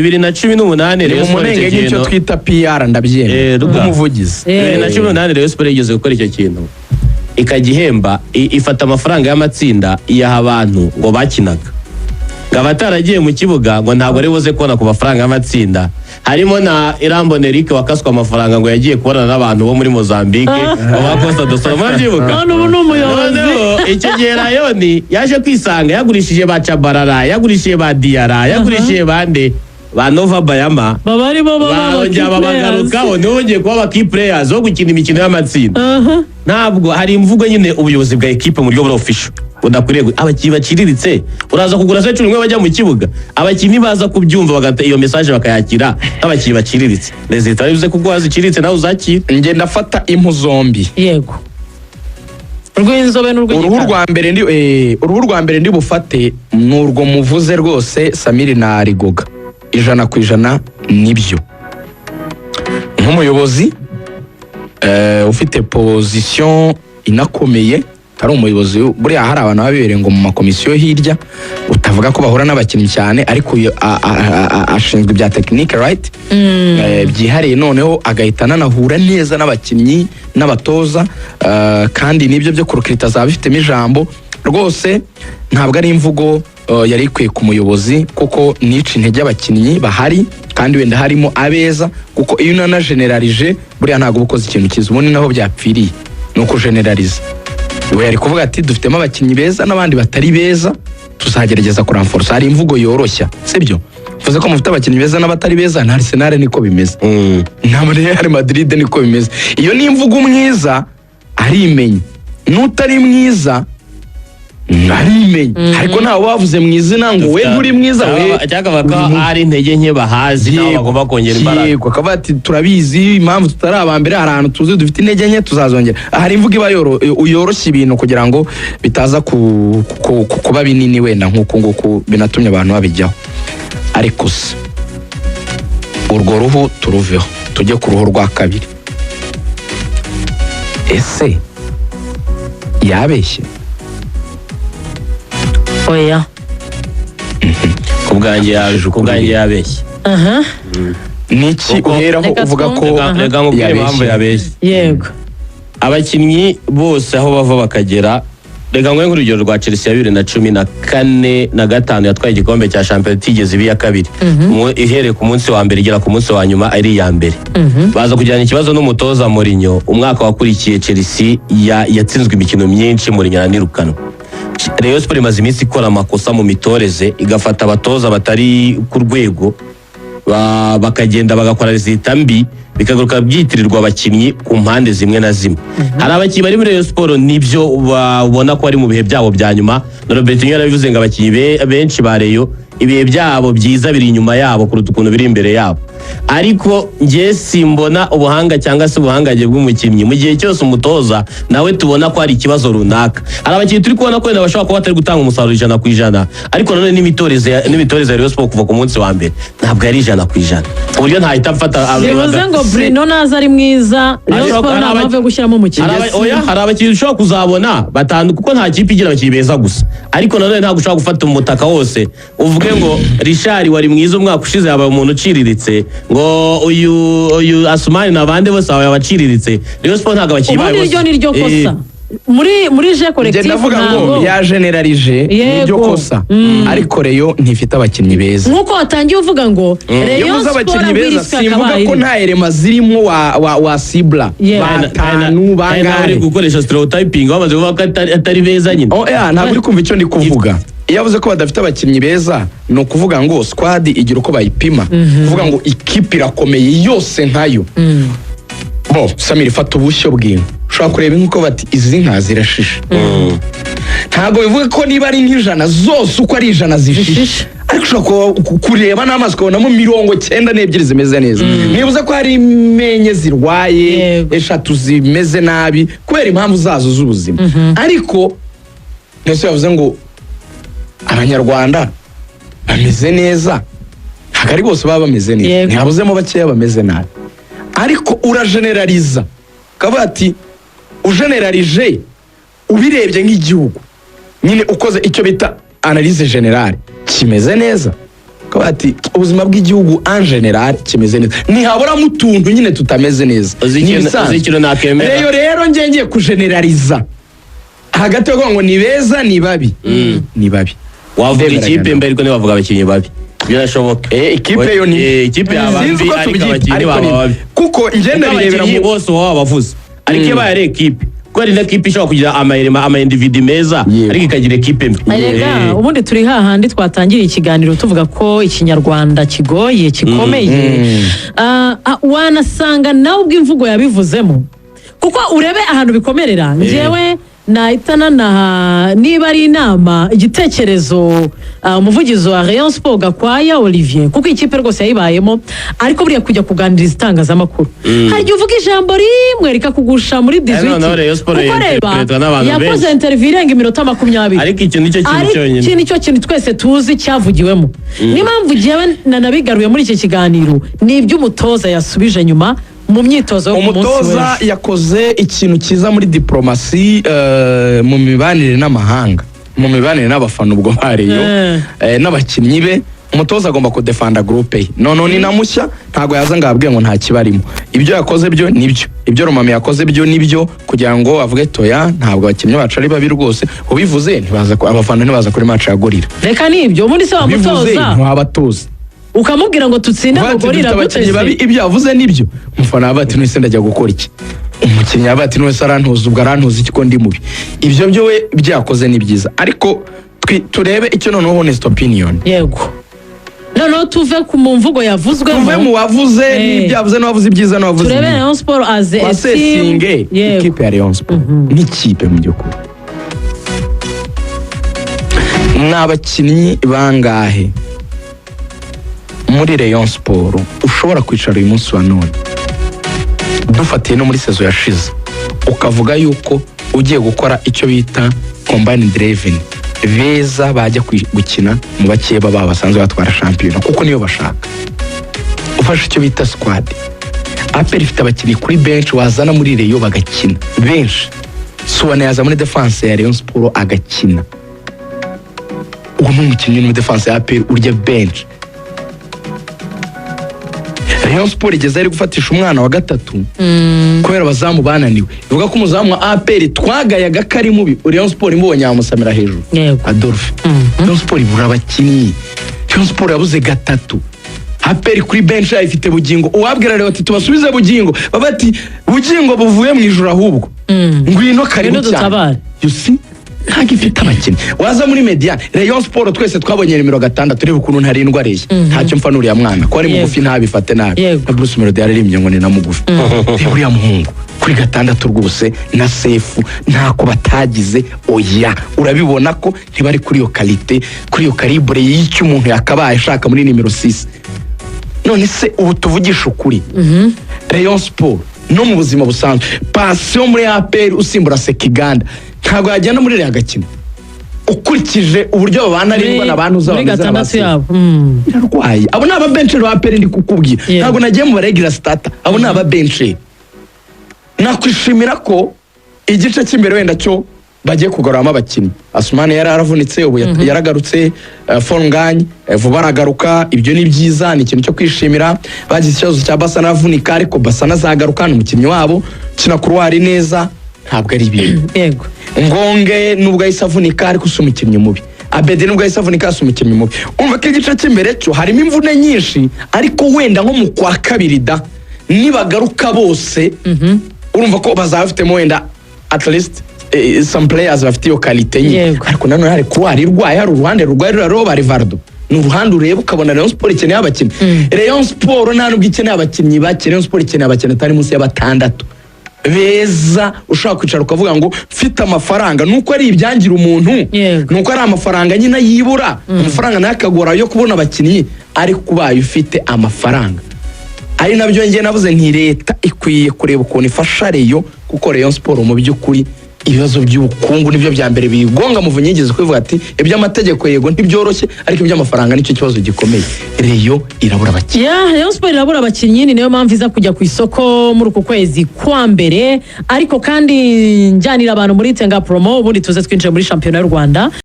2018 Ni Rayon mu Sports munenge icyo nk'icyo kintu twita PR, ndabyemera Ruga. nk'umuvugizi. 2018 Rayon Sports yigeze gukora icyo kintu, ikajya ihemba, ifata amafaranga y'amatsinda iyaha abantu ngo bakinaga, ngo abataragiye mu kibuga ngo ntabwo ari buze kubona ku mafaranga y'amatsinda, harimo na Irambona Eric wakaswe amafaranga ngo yagiye kubonana n'abantu bo muri Mozambique, ngo ba Costa do Sol, murabyibuka? None ubu ni umuyobozi. Noneho icyo gihe Rayon yaje kwisanga yagurishije ba Chabarara, yagurishije ba Diarra, yagurishije bande, ba Nova Bayama, baba ari bo baba barongera babagarukaho, nibo bongeye kuba aba key players bo gukina imikino y'amatsinda. Ntabwo hari imvugo nyine ubuyobozi bwa ekipe mu buryo buri official budakwiriye abakinnyi baciriritse uraza kugura se 11 bajya mu kibuga, abakinnyi baza kubyumva bagata iyo message bakayakira nk'abakinnyi baciriritse, résultat bivuze ko ubwo ziciriritse nawe uzakira. Njye ndafata impu zombi. Yego, urw'inzobe Uruhu n'urw'igikara. rwa mbere ndi uruhu rwa mbere ndi bufate ni urwo muvuze rwose, Samiri na Rigoga, 100% nibyo. Nk'umuyobozi ufite position inakomeye, ari umuyobozi, buriya hari abantu baba bibereye ngo mu makomisiyo hirya, utavuga ko bahura n'abakinnyi cyane, ariko uyu ashinzwe ibya technique, right, byihariye, noneho agahita ananahura neza n'abakinnyi n'abatoza, kandi n'ibyo byo kurecruita azaba abifitemo ijambo. Rwose ntabwo ari imvugo yari ikwiye ku muyobozi, kuko nica intege abakinnyi bahari kandi wenda harimo abeza, kuko iyo unanageneralije buriya ntabwo uba ukoze ikintu cyiza. Ubundi naho byapfiriye ni ukugeneraliza. We yari kuvuga ati: "Dufitemo abakinnyi beza n'abandi batari beza, tuzagerageza kurenforça." Hari imvugo yoroshya, sibyo? Mvuze ko mufite abakinnyi beza n'abatari beza, na Arsenal niko bimeze, na Real Madrid niko bimeze. Iyo ni imvugo, umwiza arimenya n'utari mwiza arimenya, ariko ntawe wavuze mu izina ngo we nturi mwiza we. Cyangwa ko ari intege nke bahazi nabo bagomba kongera imbaraga. Yego, akavuga ati: "Turabizi impamvu tutari aba mbere, hari ahantu tuzi dufite intege nke, tuzazongera." Hari imvugo iba yoroshya ibintu kugira ngo bitaza kuba binini wenda nk'uku nguku binatumye abantu babijyaho. Ariko se urwo ruhu turuveho, tujye ku ruhu rwa kabiri. Ese yabeshye? Oya. Ku bwanjye yabeshye. Niki uheraho Reka uvuga ko twumve. Reka nkubwire impamvu yabeshye. yabeshye. Abakinnyi bose aho bava bakagera, reka nguhe nk'urugero rwa Chelsea ya 2014 na 5 yatwaye igikombe cya shampiyona itigeze iba iya kabiri. Ihereye ku munsi wa mbere igera ku munsi wa nyuma ari iya mbere, baza kugirana ikibazo n'umutoza Mourinho. Umwaka wakurikiye Chelsea yatsinzwe imikino myinshi, Mourinho aranirukanwa. Rayon Sports imaze iminsi ikora amakosa mu mitoreze, igafata abatoza batari ku rwego, bakagenda bagakora résultat mbi, bikagaruka byitirirwa abakinnyi ku mpande zimwe na zimwe. Hari abakinnyi bari muri Rayon Sports nibyo babona ko bari mu bihe byabo bya nyuma, na Robertinho yarabivuze ngo abakinnyi benshi ba Rayon ibihe byabo byiza biri inyuma yabo kuruta ukuntu biri imbere yabo. Ariko njye simbona ubuhanga cyangwa se ubuhangange bw'umukinnyi mu gihe cyose umutoza nawe tubona ko hari ikibazo runaka. Hari abakinnyi turi kubona ko wenda bashobora kuba batari gutanga umusaruro 100%, ariko nanone n'imitoreze ya Rayon Sports kuva ku munsi wa mbere ntabwo yari 100%, ku buryo ntahita mfata. Bivuze ngo Bruno naza ari mwiza, Rayon Sports nta mpamvu yo gushyiramo umukinnyi. Oya, hari abakinnyi ushobora kuzabona batanu, kuko nta kipe igira abakinnyi beza gusa, ariko nanone ntabwo ushobora gufata umutaka wose uvuge ngo Richard wari mwiza umwaka ushize yabaye umuntu uciriritse, ngo uyu Asumani n'abandi bose babaye abaciriritse. Rayon Sports ntabwo abakinnyi bayo Ubundi bose iryo ni ryo kosa muri jeu Njye collectif. ndavuga ngo Ntabwo yageneralije, nibyo kosa, ariko Rayon ntifite abakinnyi beza. Nk'uko watangiye uvuga ngo Iyo Rayon mvuze Sport abakinnyi beza, abwirizwa simvuga yakabaye ko iri. nta erema zirimo wa sibla batanu Nawe uri bangahe. gukoresha stereotyping, bamaze kuvuga ko atari beza nyine. Oh, yeah, ntabwo uri kumva icyo ndi kuvuga. Iyo avuze ko badafite abakinnyi beza, ni ukuvuga ngo squad igira uko bayipima, kuvuga ngo ikipe irakomeye yose nkayo. Bo Samiri, fata ubushyo bw'inka, ushobora kureba inka uko bati: "Izi nka zirashishe." Ntabwo bivuga ko niba ari nk'ijana zose uko ari 100 zishishe, Zishishe. ariko ushobora kureba n'amaso ukabonamo 92 zimeze neza. Nibuze ko hari imenye zirwaye, 3 zimeze nabi kubera impamvu zazo z'ubuzima. Ariko mbese yavuze ngo Abanyarwanda bameze neza, ntabwo ari bose baba bameze neza. Ntihabuzemo bakeya bameze nabi, ariko urageneraliza ukavuga ati ugeneralije ubirebye nk'igihugu nyine, ukoze icyo bita analyse générale, kimeze neza. Ukavuga Ukavuga ati ubuzima bw'igihugu en général kimeze neza, ntihaburamo utuntu nyine tutameze neza. Uzi Ni ibisanzwe. Uzi ikintu nakemera? Rayon rero ngiye kugeneraliza hagati yo kuvuga ngo ni beza, ni babi, ni babi. Wavuga Ndemeranya ikipe nawe. mbi, ariko ntibavuga abakinnyi babi, birashoboka. Ikipe yo ni Ikipe yaba Sinzi mbi, uko ariko tubyita, abakinnyi ariko baba ni babi. Kuko njye Kuko ndabirebera abakinnyi mu bose uba wabavuze, ariko iyo baye ari ekipe, kuko hari n'ekipe ishobora kugira amayirema, ama individu meza, ariko ikagira ekipe mbi. Erega ubundi turi hahandi twatangiriye ikiganiro tuvuga ko Ikinyarwanda kigoye, kikomeye. Wanasanga nawe ubwo imvugo yabivuzemo, kuko urebe ahantu bikomerera. Njyewe nahita nanaha, niba ari inama, igitekerezo, umuvugizi wa Rayon Sport Gakwaya Olivier, kuko ikipe rwose yayibayemo. Ariko buriya kujya kuganiriza itangazamakuru, hari igihe uvuga ijambo rimwe rikakugusha muri 18. Noneho Rayon Sport Kuko reba, interpretwa n'abantu yakoze benshi. interview irenga iminota 20. Ariko icyo nicyo kintu Ariko cyonyine. iki nicyo kintu twese tuzi cyavugiwemo. Niyo mpamvu njyewe nanabigaruye muri iki kiganiro, ni iby'umutoza yasubije nyuma mu myitozo yo ku munsi Umutoza w'ejo. yakoze ikintu cyiza muri diplomasi, mu mibanire n'amahanga, mu mibanire n'abafana ubwo ba Rayon, n'abakinnyi be. Umutoza agomba kudefanda groupe ye. Noneho ni na mushya, ntabwo yaza ngo ababwire ngo nta kibarimo. Ibyo yakoze byo nibyo, ibyo Romami yakoze byo nibyo, kugira ngo avuge toya, ntabwo abakinnyi bacu ari babi rwose. Ubivuze ntibaza abafana ntibaza kuri match ya Gorilla. Reka nibyo, ubundi se Ubivuze wamutoza ntiwabatoza. ukamubwira ngo tutsinde ngo Bati Gorilla dufite abakinnyi gute babi? se? Ibyo yavuze nibyo. Umufana yaba ati: "None ndajya gukora iki?" Umukinnyi yaba ati: "None se arantuza, ubwo arantuza iki ko ndi mubi?" Ibyo byo we ibyo yakoze ni byiza, ariko turebe icyo noneho honest opinion. Yego, noneho tuve ku mu mvugo yavuzwemo. Tuve mu wavuze n'ibyo yavuze, n'uwavuze ibyiza n'uwavuze Turebe ibibi. Rayon Sport as a team. Twasesinge ikipe ya Rayon Sport n'ikipe mu by'ukuri ni abakinnyi bangahe muri Rayon Sport ushobora kwicara uyu munsi wa none, dufatiye no muri saison yashize, ukavuga yuko ugiye gukora icyo bita combined eleven, beza bajya gukina mu bakeba babo basanzwe batwara shampiyona, kuko niyo bashaka? Ufashe icyo bita squad, APR ifite abakinnyi kuri bench wazana muri Rayon bagakina benshi. Suwane yaza muri defense ya Rayon Sport agakina. Uwo ni umukinnyi uri muri defense ya APR urya bench. Rayon Sport igeze ari gufatisha umwana wa gatatu kubera abazamu bananiwe. Bivuga ko umuzamu wa APR twagayaga ko ari mubi, Rayon Sport imubonye yamusamira hejuru. Adolphe. Rayon Sport ibura abakinnyi. Rayon Sport yabuze gatatu. APR kuri bench yayo ifite Bugingo. Uwabwira rero ati tubasubize Bugingo, baba bati Bugingo buvuye mu ijuru, ahubwo ngwino, karibu Ngwino cyane. dutabare. You see, ntabwo ifite abakinnyi. Waza muri médiane, Rayon Sport twese twabonye nimero 6, turebe ukuntu ntarindwa areshya. Ntacyo mfa n'uriya mwana ko ari mugufi, ntabifate nabi. Na Bruce Melody yaririmbye ngo ni na mugufi. Reba uriya muhungu kuri 6 rwose, na Sefu ntako batagize. Oya, urabibona ko ntibari kuri iyo qualité, kuri iyo calibre y'icyo umuntu yakabaye ashaka muri nimero 6. None se ubu tuvugisha ukuri, Rayon Sport no mu buzima busanzwe, Pasiyo muri APR usimbura Sekiganda ntabwo yagenda muri Rayon agakina, ukurikije uburyo babana arindwa n'abantu Muri uzaba bameze 6 n'abasifu. yabo. Birarwaye. Abo ni ababenceri ba APR ndi kukubwira. Ntabwo nagiye mu baregira starter, abo ni ababenceri. Nakwishimira ko igice cy'imbere wenda cyo bagiye kugaruramo abakinnyi. Asumani yari yaravunitse, ubu yaragarutse. Fonganye vuba aragaruka, ibyo ni byiza, ni ikintu cyo kwishimira. Bagize ikibazo cya Basana avunika, ariko Basana azagaruka, ni umukinnyi wabo ukina couloir neza, ntabwo ari ibintu. Ngonge nubwo yahise avunika, ariko si umukinnyi mubi. Abedi nubwo yahise avunika, si umukinnyi mubi. Urumva ko igice cy'imbere cyo harimo imvune nyinshi, ariko wenda nko mu kwa kabiri da nibagaruka bose, urumva ko bazaba bafitemo wenda at least some players bafite iyo qualité nyine. Ariko nanone hari couloir irwaye, hari uruhande rurwaye ruriya ba Rivaldo. Ni uruhande ureba ukabona Rayon Sport ikeneye abakinnyi. Rayon Sport nta nubwo ikeneye abakinnyi bake, Rayon Sport ikeneye abakinnyi atari munsi ya batandatu beza, ushobora kwicara ukavuga ngo mfite amafaranga. Nuko ari ibyangira umuntu, nuko ari amafaranga nyine yibura, amafaranga nayo akagora yo kubona abakinnyi. Ariko ubaye ufite amafaranga, ari nabyo njye navuze nti leta ikwiye kureba ukuntu ifasha Rayon, kuko Rayon Sport mu by'ukuri ibibazo by'ubukungu nibyo bya mbere biyigonga. Muvunyi yigeze kubivuga ati iby'amategeko yego ntibyoroshye, ariko iby'amafaranga nicyo kibazo gikomeye. Rayon irabura abakinnyi. Ya, Rayon Sport irabura abakinnyi, ni nayo mpamvu iza kujya ku isoko muri uku kwezi kwa mbere. Ariko kandi njyanira abantu muri Tenga Promo, ubundi tuze twinjire muri shampiyona y'u Rwanda.